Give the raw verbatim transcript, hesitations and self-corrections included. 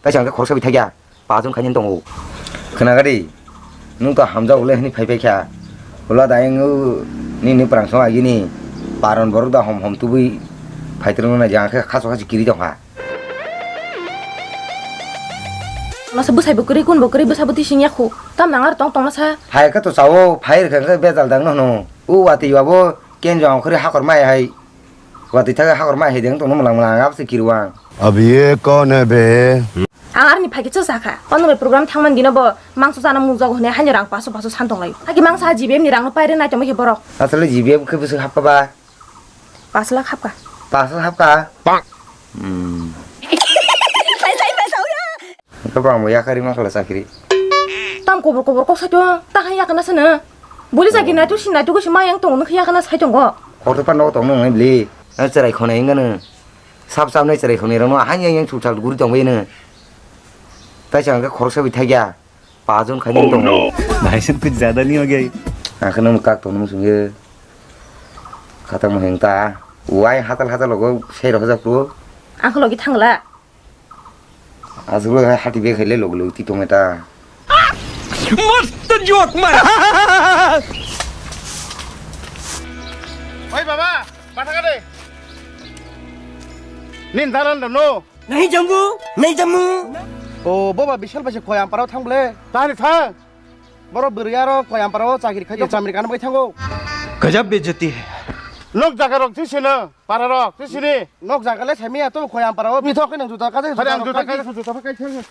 Kaisa hwnkhe khoroksa bai thakya, pajon khainani tongo. Khwnagadi, nwng to hamjak ule hwnwi phai phai kha. Hula da ayang nini prang song agini, paron borok da hom hom tubui phai tongna jang khe khaso khasi kiri tongkha. Masa bwsai bo kwrwi, kun bo kwrwi, bwsa bo tising yakhu. Tam nang ar tong tong masa. Hai khe to chawo, phai rwkha khe bejal dang no hwno. O watwi babo ken jong khri hakor mai hai. Watwi thaka hakor mai hai deng tongno mwlang mwlang abse kiruang. अब ये कौन है बे? Ang arni phai khe cha sakha. Ono bai program thangman dino bo mangso chana mungjago hwnwi haino rang paso paso san tonglaio. Haki mangsa G B M ni rang no paire nai tongma khe borok. Asle G B M khe bwswk hapkha ba? Pas lakh hapkha. Pas lakh hapkha? Hmm. Hwnkhe bo ang bo yakarwi mankha chakri. Tam kobor kobor kok saito, ta hai yakana sana. Buli jagi naitu si naitu gosi mayang tongo nokhe yakana sai tongo. Kotor pa nogo tongno nai bli. Ang cherai khonai wngano. Sap sap nai cherai khonai rokno ahai yang yang chukchak guri tongbaino. Taisa hwnkhe khoroksa bai thakya. Pajon khainani tongo. भाई साहब कुछ ज्यादा नहीं हो गया ये? Ang khe nokno kak tongno muchungkhe. Khatang mo heng ta. Wai hatal hatal logo sei rok hajak tu. Ang khe logi thangla. Aswk hai hati bag hai le log log ti tong eta. मस्त जोक मारा। Oi baba, matha kade. Nin dalan da no. नहीं जम्मू, नहीं Jammu. O boba Bishal bai se Koyamparao thang ble. Tani thang. Boro bwrwi aro Koyamparao chakri khai chamri kana bai thango. गजब बेइज्जती है। Nok jaga rok tisino. Para rok, tisini. Nok jaga le sami ato Koyamparao. Bithok khe nang juta kaje. Hari ang juta kaje, juta kaje.